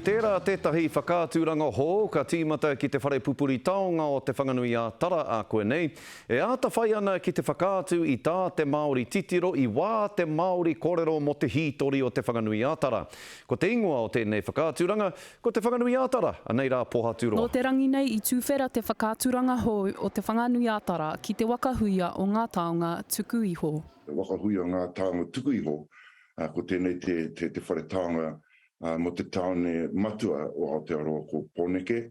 Tērā tētahi whakaaturanga hou ka tīmata ki te whare pupuri taonga o Te Whanganui-ā-Tara ākuanei, e āta whai ana ki te whakaatu i tā te Māori titiro i wā te Māori korero mō te hītori o Te Whanganui-ā-Tara. Ko te ingoa o tēnei whakaaturanga, ko Te Whanganui-ā-Tara, anei rā Pohaturoa. Nō te rangi nei i tuwhera te whakaaturanga hou o Te Whanganui-ā-Tara ki te waka huia o ngā taonga tuku iho. Te waka huia o ngā taonga tuku iho, ko tēnei te whare taonga Mō te tāone matua o Aotearoa ko Pōneke,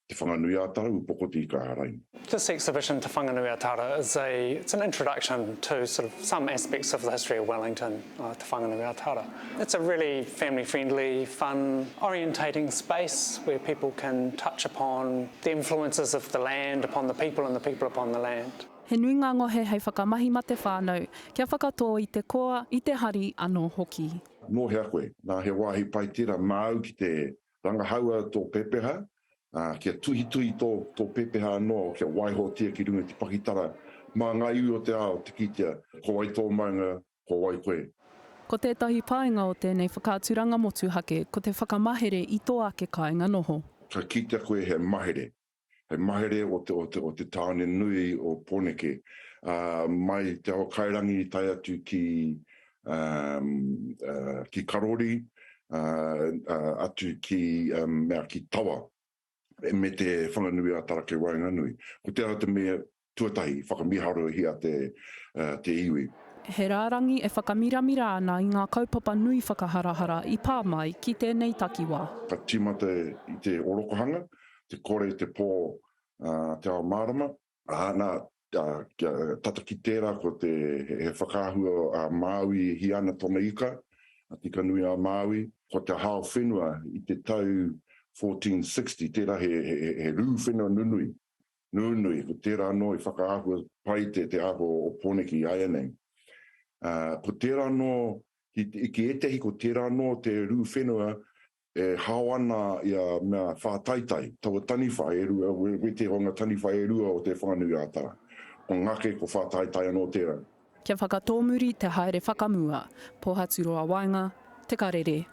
Te Whanganui-ā-Tara, Upoko Te Ika-a-Raina. This exhibition Te Whanganui-a-Tara is a it's an introduction to sort of some aspects of the history of Wellington, Te Whanganui-a-Tara. It's a really family friendly, fun, orientating space where people can touch upon the influences of the land upon the people and the people upon the land. He nui ngā ngohe hei whakamahi ma te whānau kia whakatō i te koa, i te hari anō hoki. Nō hea koe? Nā, he wāhi pai tērā māu ki te rangahaua tō pepeha, ā, kia tuhituhi tō, tō pepeha anō, kia waihotia ki runga i te pakitara mā ngā iwi o te ao te kitea ko wai tō maunga, ko wai koe. Ko tētahi painga o tēnei whakaaturanga motuhake ko te whakamahere i tō ake kāinga noho. Ka kitea koe he mahere, He mahere o te, o te, o te tāone nui o Pōneke, ā, mai Te Awakairangi tae atu ki, ā, ki Karori, ā, atu ki, mea, ki Tawa, me te Whanganui-ā-Tara kei waenganui. Ko tērā te mea tuatahi i whakamīharohia te, te iwi. He rārangi e whakamiramira ana i ngā kaupapa nui whakaharahara i pā mai ki tēnei takiwā. Ka tīmata i te orokohanga, te kore, te pō, te ao mārama. Ā, nā, kia tata ki tērā ko te, he whakaahua a Māui e hī ana tōna ika, a Te Ikanui-a-Māui. Ko te hao whenua i te tau 1460, tērā he, he, he rū whenua nunui, nunui, ko tērā anō i whakaahua pai te, te āhua o Pōneke i āianei. Ā, ko tērā anō, ki, ki ētehi ko tērā anō te rū whenua E hao ana i a mea whātaitai, taua taniwha e rua, wete o nga taniwha e rua o Te Whanganui-a-Tara. Ko Ngake, ko Whātaitai anō tērā. Kia whakatōmuri te haere whakamua. Pohaturoa Waenga, Te Karere.